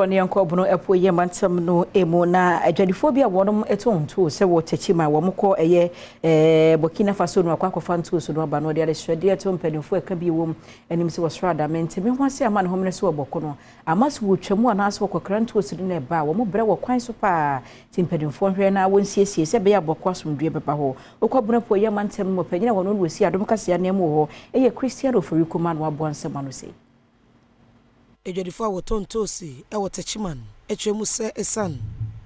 Ne yɛnkɔ Bono Apueeɛ Mantam no mu na adwadifoɔ bi a wɔnom tɔn ntoosi wɔ Techiman a wɔn kɔ ɛyɛ ɛɛ Burkina Faso no akɔ akɔfa ntoosi no aba no wɔde adesrɛdeɛ to mpanimfoɔ ɛka bi wɔm anim sɛ wɔsoro adame ntɛmi ho ase ama ne homene so wɔ Bawku no ama so wɔtwa mu anaasɛ wɔkɔkra ntoosi no na ɛba a wɔn brɛ wɔ kwan so paa, nti mpanimfoɔ hwɛ na wɔnsiesie sɛ ɛbɛyɛ a Bawku asomdwoeɛ bɛba hɔ. Wokɔ Bono Apueeɛ Mantam no mu, ɔpanyin a wɔno no wɔsi Adom Kaseɛ anam wɔ hɔ ɛyɛ Christian Ofori Kuma no aboa nsɛm ano sei. Adwadifoɔ a wɔtɔn ntoosi wɔ Techiman kyerɛ mu sɛ ɛsiane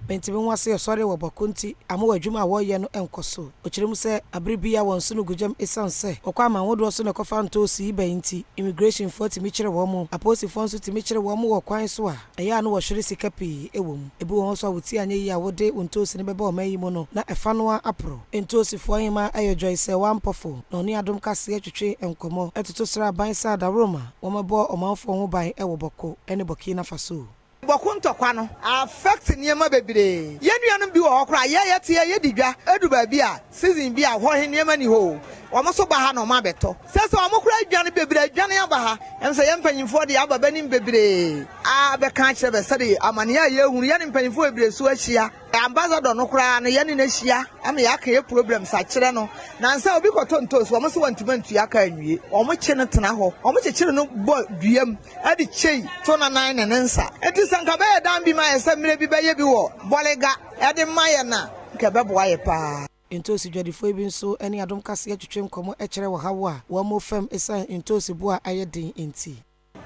ntumi ho ase ɛsɔre wɔ Bawku nti ama wɔ adwuma a wɔreyɛ no nkɔ so. Ɔkyerɛ mu sɛ abere bi a wɔn so no gu gyam ɛsiane sɛ wɔkɔ aman ahodoɔ so na ɛkɔfa ntoosi yi bɛn nti, immigrationfoɔ tumi kyerɛ wɔn mu, apolisifoɔ nso tumi kyerɛ wɔn mu wɔ kwan so a ɛyɛ a no wɔhwere sika pii wɔ mu. Ebi wɔ hɔ nso a wɔti anyɛ yie a wɔde wɔn ntoosi no bɛba ɔman yi mu no na ɛfa no aporɔ. Ntoosifoɔ hema ɛyɛ Joyce Wampɔfo na ɔne Adom Kaseɛ twetwe nkɔmmɔ ɛtoto srɛ aban sɛ adaworoma wɔmɛbɔ ɔmanfoɔ ho ban ɛwɔ Bawku ne Burkina Faso. Bawku ntɔkwa no affect nneɛma bebree. Yɛn nuanom bi wɔ hɔ koraa, yɛyɛ te yɛ yɛdi dwa edu baabi a season bi a hɔ he nneɛma ni hɔ o, wɔn nso ba ha na wɔn abɛtɔ sɛ wɔn koraa adwane bebree adwane aba ha. Ɛm sɛ yɛn mpanyinfoɔ de aba bɛnim bebree a bɛka akyerɛ bɛ sɛde amaneɛ a yɛhunu. Yɛne mpanyinfoɔ bebree so ahyia, ambassador no koraa no yɛne no ahyia ama yɛaka yɛ problems akyerɛ no. Nansa obi kɔtɔ ntoos, wɔn nso wɔntumi ntua ka anwie, wɔn kye no tena hɔ, wɔn kyekyere no bɔ dua mu ɛde kyei to nanan ne ne nsa. Nti sɛ nka bɛyɛ dan bi ma yɛ sɛ mmerɛ bi bɛyɛ bi wɔ Bɔlega ɛde ma yɛ na nka ɛbɛboa yɛ paa. Ntoosi dwadifoɔ bi nso ne Adom Kaseɛ twetwe nkɔmmɔ kyerɛ wɔ haw a wɔn mo fam ɛsiane ntoosi bo a ayɛ den nti.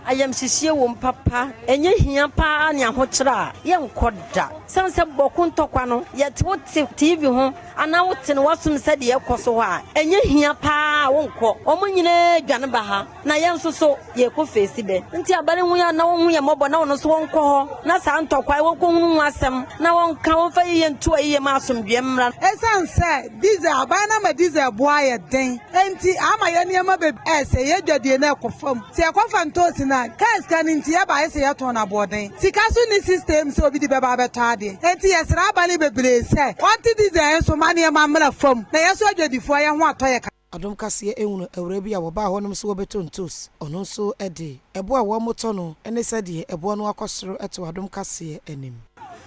Ayamhyehyeɛ wɔ mu papa, ɛnyɛ hia paa ne ahokyerɛ a yɛnkɔ da sane sɛ Bawku ntɔkwa no yɛte wote TV ho anaa wote no wasom sɛdeɛ ɛkɔ so hɔ a, ɛnyɛ hia paa wonkɔ. Ɔmo nyinaa dwane ba ha na yɛn nso so yɛkɔ feesi bɛ, nti abare hu yɛ na wɔhu yɛ mmɔbɔ na wɔno nso wɔnkɔ hɔ na saa ntɔkwa yi wɔnkɔhunu ho asɛm na wɔnka wɔmfa yiyɛ nto a yiyɛ ma asomdwoeɛ mmra. Ɛsiane sɛ diesel aban no ama diesel boa yɛ den nti ama yɛ nneɛma bebree ɛsɛ yɛ dwadie no ɛkɔ fam. Sɛ yɛkɔfa ntoosi no a, kaa sika no nti yɛba ayɛ sɛ yɛtɔn no aboɔden, sika so ne system sɛ obi de bɛba abɛtɔ adeɛ, nti yɛsrɛ aba no bebree sɛ ɔnte diesel nso ma nneɛma mmra fam na yɛso adwadifoɔ yɛ ho atɔ yɛ. Adom Kaseɛ ehunu awura bi a wɔbaa hɔnom so wɔbɛtɔ ntos. Ɔno nso de ɛbo a wɔmotɔ no ne sɛdeɛ ɛboɔ no akɔ soro to Adom Kaseɛ anim.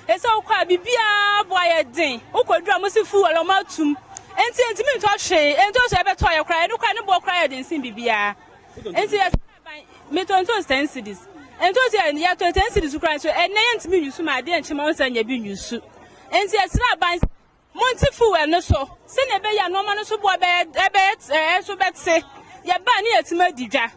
Ɛsɛ wokɔ a biribiara boa yɛ den. Wokɔduru a mo si fuel ɔmo atum, nti ntumi ntɔ hwee. Ntos a ɛbɛtɔ yɛ koraa, ɛno koraa ne boɔ koraa yɛ den sen biribiara, nti yɛ metɔ ntos 10 cedis. Ntos yɛ yɛtɔ 10 cedis koraa nso ɛnɛ yɛntumi nyusu ma adeɛ nkyɛn ma wɔn nsa nya bi nyusu, nti yɛsrɛ aban monte fuel no so sɛnea ɛbɛyɛ a nneɛma no so boɔ bɛyɛ ɛbɛyɛ ɛɛ so bɛte yɛbaa ne yɛtumi adi dwa.